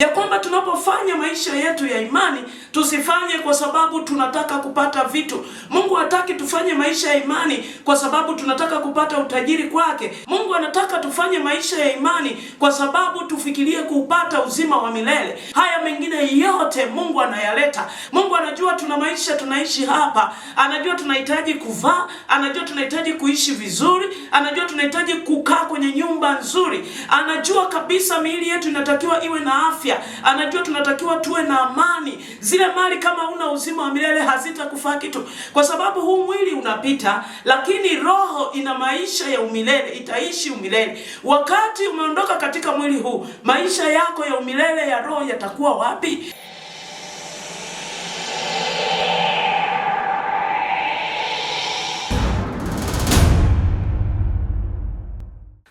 Ya kwamba tunapofanya maisha yetu ya imani tusifanye kwa sababu tunataka kupata vitu. Mungu hataki tufanye maisha ya imani kwa sababu tunataka kupata utajiri kwake. Mungu anataka tufanye maisha ya imani kwa sababu tufikirie kuupata uzima wa milele. Haya mengine yote Mungu anayaleta. Mungu anajua tuna maisha tunaishi hapa, anajua tunahitaji kuvaa, anajua tunahitaji kuishi vizuri, anajua tunahitaji kukaa kwenye nyumba nzuri, anajua kabisa miili yetu inatakiwa iwe na afya, anajua tunatakiwa tuwe na amani. Zile mali kama una uzima wa milele hazitakufaa kitu, kwa sababu huu mwili unapita, lakini roho ina maisha ya umilele, itaishi umilele. Wakati umeondoka katika mwili huu, maisha yako ya umilele ya roho yatakuwa wapi?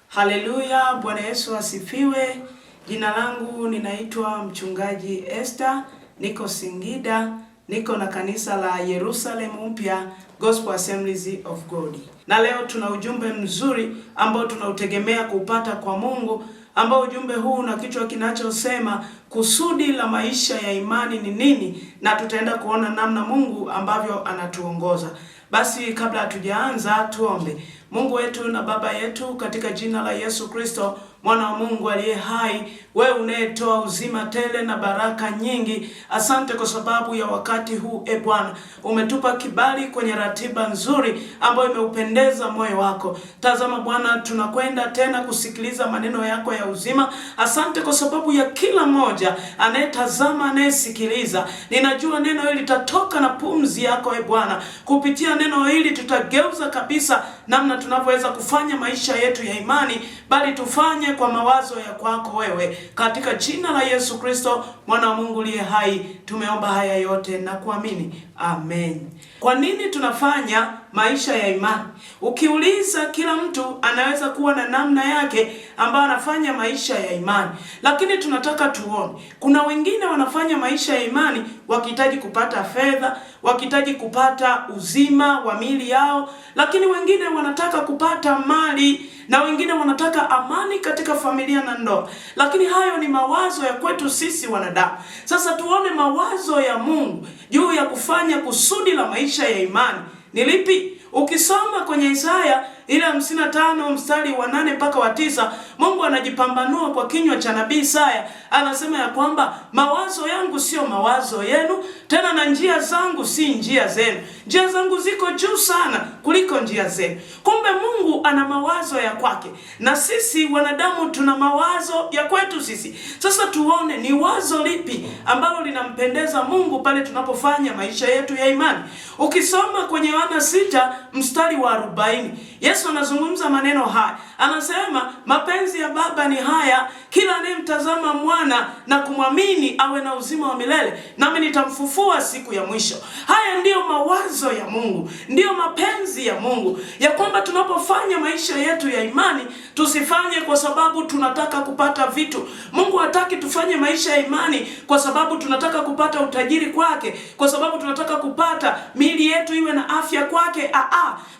Haleluya, Bwana Yesu asifiwe. Jina langu ninaitwa Mchungaji Esther, niko Singida, niko na kanisa la Yerusalemu Mpya Gospel Assemblies of God. Na leo tuna ujumbe mzuri ambao tunautegemea kupata kwa Mungu, ambao ujumbe huu una kichwa kinachosema kusudi la maisha ya imani ni nini, na tutaenda kuona namna Mungu ambavyo anatuongoza. Basi kabla hatujaanza tuombe. Mungu wetu na Baba yetu, katika jina la Yesu Kristo mwana wa Mungu aliye hai, wewe unayetoa uzima tele na baraka nyingi, asante kwa sababu ya wakati huu. E Bwana, umetupa kibali kwenye ratiba nzuri ambayo imeupendeza moyo wako. Tazama Bwana, tunakwenda tena kusikiliza maneno yako ya uzima. Asante kwa sababu ya kila mmoja anayetazama, anayesikiliza. Ninajua neno hili litatoka na pumzi yako e Bwana. Kupitia neno hili tutageuza kabisa namna tunavyoweza kufanya maisha yetu ya imani, bali tufanye kwa mawazo ya kwako wewe. Katika jina la Yesu Kristo mwana wa Mungu aliye hai, tumeomba haya yote na kuamini, amen. Kwa nini tunafanya maisha ya imani? Ukiuliza, kila mtu anaweza kuwa na namna yake ambayo anafanya maisha ya imani, lakini tunataka tuone kuna wengine wanafanya maisha ya imani wakihitaji kupata fedha, wakihitaji kupata uzima wa miili yao, lakini wengine wanataka kupata mali na wengine wanataka amani katika familia na ndoa. Lakini hayo ni mawazo ya kwetu sisi wanadamu. Sasa tuone mawazo ya Mungu juu ya kufanya kusudi la maisha ya imani ni lipi? Ukisoma kwenye Isaya ile 55 mstari wa 8 mpaka wa 9, Mungu anajipambanua kwa kinywa cha nabii Isaya, anasema ya kwamba mawazo yangu sio mawazo yenu, tena na njia zangu si njia zenu. Njia zangu ziko juu sana kuliko njia zenu. Kumbe Mungu ana mawazo ya kwake na sisi wanadamu tuna mawazo ya kwetu sisi. Sasa tuone ni wazo lipi ambalo linampendeza Mungu pale tunapofanya maisha yetu ya imani. Ukisoma kwenye Yohana 6 mstari wa 40, Yesu anazungumza maneno haya, anasema mapenzi ya Baba ni haya, kila anayemtazama mwana na kumwamini awe na uzima wa milele, nami nitamfufua siku ya mwisho. Haya ndiyo mawazo ya Mungu, ndiyo mapenzi ya Mungu, ya kwamba tunapofanya maisha yetu ya imani tusifanye kwa sababu tunataka kupata vitu. Mungu hataki tufanye maisha ya imani kwa sababu tunataka kupata utajiri kwake, kwa sababu tunataka kupata miili yetu iwe na afya kwake.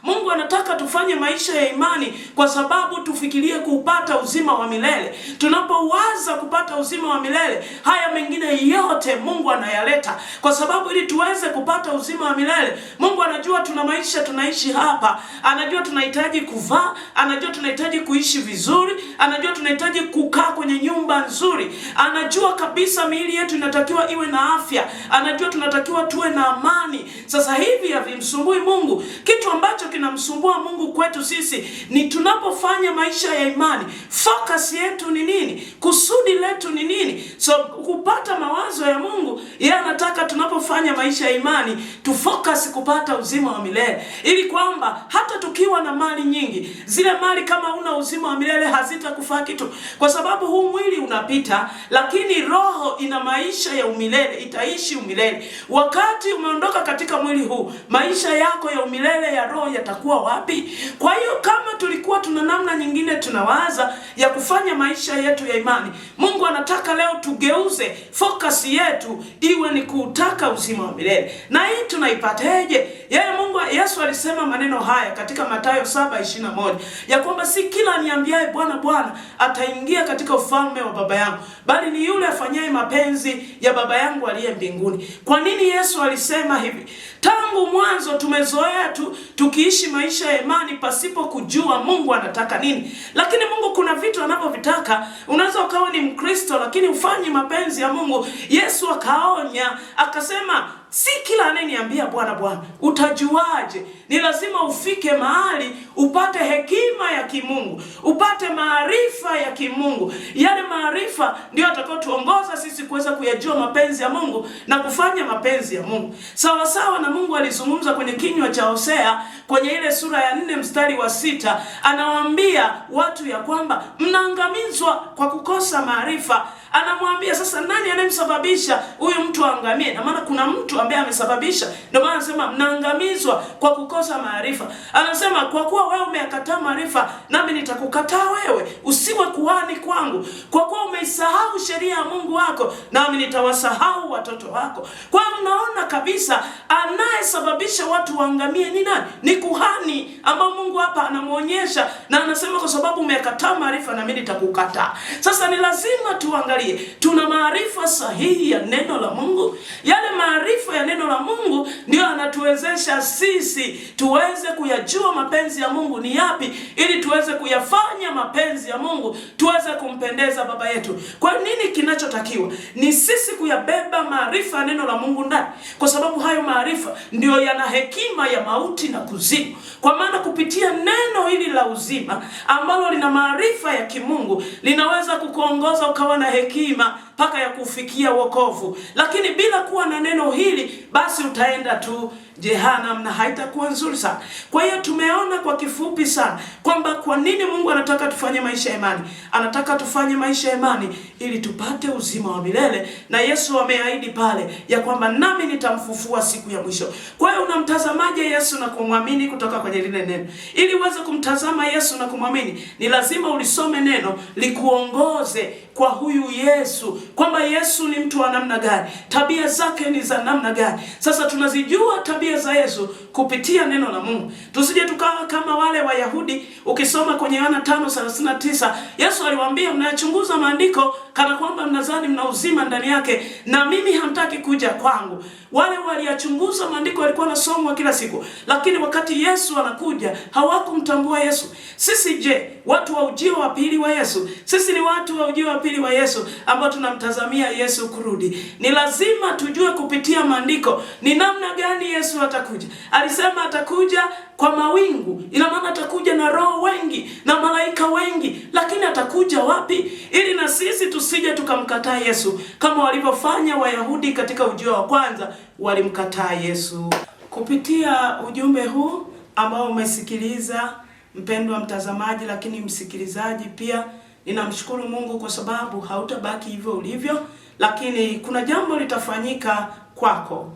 Mungu anataka tufanye maisha ya imani kwa sababu tufikirie kuupata uzima wa milele. Tunapowaza kupata uzima wa milele, haya mengine yote Mungu anayaleta, kwa sababu ili tuweze kupata uzima wa milele, Mungu anajua tuna maisha tunaishi hapa, anajua tunahitaji kuvaa, anajua tunahitaji kuishi vizuri, anajua tunahitaji kukaa kwenye nyumba nzuri, anajua kabisa miili yetu inatakiwa iwe na afya, anajua tunatakiwa tuwe na amani. Sasa hivi havimsumbui Mungu. Kitu ambacho kinamsumbua Mungu kwetu sisi ni tunapofanya maisha ya imani, focus yetu ni nini? Kusudi letu ni nini? So kupata mawazo ya Mungu, yeye anataka tunapofanya maisha ya imani tufocus kupata uzima wa milele, ili kwamba hata tukiwa na mali nyingi, zile mali kama una uzima wa milele hazitakufaa kitu, kwa sababu huu mwili unapita, lakini roho ina maisha ya umilele, itaishi umilele. Wakati umeondoka katika mwili huu, maisha yako ya umilele ya roho yatakuwa wapi? Kwa hiyo kama tulikuwa tuna namna nyingine tunawaza ya kufanya maisha yetu ya imani, Mungu anataka leo tugeuze focus Focus yetu iwe ni kuutaka uzima wa milele. Na hii tunaipateje? Yeye Mungu, Yesu alisema maneno haya katika Mathayo 7:21 ya kwamba si kila aniambiaye Bwana Bwana ataingia katika ufalme wa Baba yangu, bali ni yule afanyaye mapenzi ya Baba yangu aliye mbinguni. Kwa nini Yesu alisema hivi? Tangu mwanzo tumezoea tu tukiishi maisha ya imani pasipo kujua Mungu anataka nini. Lakini Mungu kuna vitu anavyovitaka. Unaweza ukawa ni Mkristo lakini ufanyi mapenzi ya Mungu. Yesu akaonya akasema, si kila anayeniambia Bwana Bwana. Utajuaje? Ni lazima ufike mahali upate hekima ya kimungu, upate maarifa ya kimungu. Yale maarifa ndio atakayotuongoza sisi kuweza kuyajua mapenzi ya Mungu na kufanya mapenzi ya Mungu. Sawa sawa na Mungu alizungumza kwenye kinywa cha Hosea kwenye ile sura ya 4 mstari wa 6, anawaambia watu ya kwamba mnaangamizwa kwa kukosa maarifa. Anamwambia sasa, nani anayemsababisha huyu mtu aangamie? Na maana kuna mtu ambaye amesababisha. Ndio maana anasema mnaangamizwa kwa kukosa maarifa. Anasema kwa kuwa wewe umeyakataa maarifa, nami nitakukataa wewe, usiwe kuhani kwangu. Kwa kuwa umeisahau sheria ya Mungu wako, nami nitawasahau watoto wako. Kwa hiyo mnaona kabisa anayesababisha watu waangamie ni nani? Ni kuhani ambao Mungu hapa anamuonyesha na anasema kwa sababu umeyakataa maarifa, nami nitakukataa. Sasa ni lazima tuangalie tuna maarifa sahihi ya neno la Mungu. Yale maarifa ya neno la Mungu ndio anatuwezesha sisi tuweze kuyajua mapenzi ya Mungu ni yapi, ili tuweze kuyafanya mapenzi ya Mungu, tuweze kumpendeza Baba yetu. Kwa nini kinachotakiwa ni sisi kuyabeba maarifa ya neno la Mungu ndani, kwa sababu hayo maarifa ndio yana hekima ya mauti na kuzimu. Kwa maana kupitia neno hili la uzima ambalo lina maarifa ya kimungu linaweza kukuongoza ukawa na hekima mpaka ya kufikia wokovu. Lakini bila kuwa na neno hili, basi utaenda tu jehanamu na haitakuwa nzuri sana. Kwa hiyo tumeona kwa kifupi sana kwamba kwa nini Mungu anataka tufanye maisha ya imani. Anataka tufanye maisha ya imani ili tupate uzima wa milele, na Yesu ameahidi pale ya kwamba nami nitamfufua siku ya mwisho. Kwa hiyo unamtazamaje Yesu na kumwamini kutoka kwenye lile neno? Ili uweze kumtazama Yesu na kumwamini, ni lazima ulisome neno likuongoze kwa huyu Yesu, kwamba Yesu ni mtu wa namna gani, tabia zake ni za namna gani. Sasa tunazijua tabia za Yesu kupitia neno la Mungu. Tusije tukawa kama wale Wayahudi. Ukisoma kwenye Yohana 5:39, Yesu aliwaambia mnayachunguza maandiko kana kwamba mnadhani mna uzima ndani yake, na mimi hamtaki kuja kwangu. Wale waliyachunguza maandiko walikuwa wanasomwa kila siku, lakini wakati Yesu anakuja hawakumtambua Yesu. Sisi je, watu wa ujio wa pili wa Yesu? Sisi ni watu wa ujio wa pili wa Yesu ambao tunamtazamia Yesu kurudi. Ni lazima tujue kupitia maandiko ni namna gani Yesu atakuja. Alisema atakuja kwa mawingu, ina maana atakuja na roho wengi na malaika wengi, lakini atakuja wapi? Ili na sisi tusije tukamkataa Yesu kama walivyofanya Wayahudi katika ujio wa kwanza, walimkataa Yesu. Kupitia ujumbe huu ambao umesikiliza, mpendwa mtazamaji, lakini msikilizaji pia, ninamshukuru Mungu kwa sababu hautabaki hivyo ulivyo, lakini kuna jambo litafanyika kwako.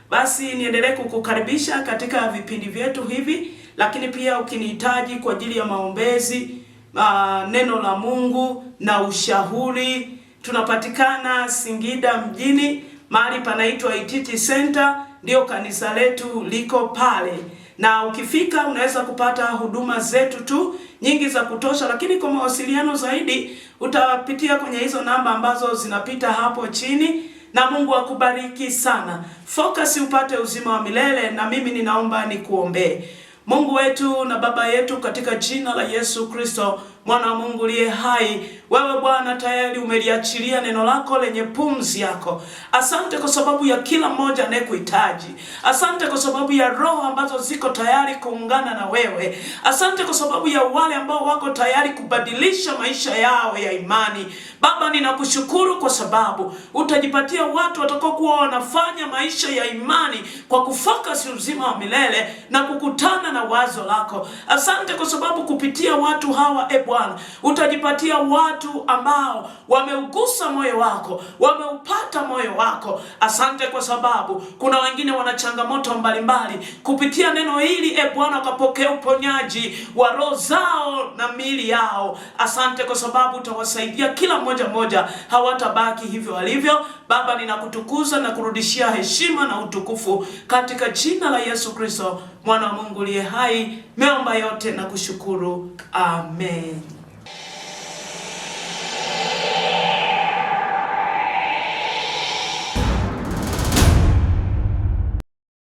Basi niendelee kukukaribisha katika vipindi vyetu hivi, lakini pia ukinihitaji kwa ajili ya maombezi, neno la Mungu na ushauri, tunapatikana Singida mjini, mahali panaitwa Ititi Center, ndio kanisa letu liko pale. Na ukifika unaweza kupata huduma zetu tu nyingi za kutosha, lakini kwa mawasiliano zaidi utapitia kwenye hizo namba ambazo zinapita hapo chini. Na Mungu akubariki sana. Focus upate uzima wa milele, na mimi ninaomba nikuombee. Mungu wetu na Baba yetu, katika jina la Yesu Kristo mwana wa Mungu liye hai, wewe Bwana tayari umeliachilia neno lako lenye pumzi yako. Asante kwa sababu ya kila mmoja anayekuhitaji. Asante kwa sababu ya roho ambazo ziko tayari kuungana na wewe. Asante kwa sababu ya wale ambao wako tayari kubadilisha maisha yao ya imani. Baba, ninakushukuru kwa sababu utajipatia watu watakaokuwa wanafanya maisha ya imani kwa kufocus uzima wa milele na kukutana na wazo lako. Asante kwa sababu kupitia watu hawa, e Bwana, utajipatia watu watu ambao wameugusa moyo wako, wameupata moyo wako. Asante kwa sababu kuna wengine wana changamoto mbalimbali, kupitia neno hili e Bwana wakapokea uponyaji wa roho zao na miili yao. Asante kwa sababu utawasaidia kila mmoja mmoja, hawatabaki hivyo walivyo. Baba, ninakutukuza na kurudishia heshima na utukufu katika jina la Yesu Kristo, mwana wa Mungu aliye hai. Meomba yote na kushukuru, amen.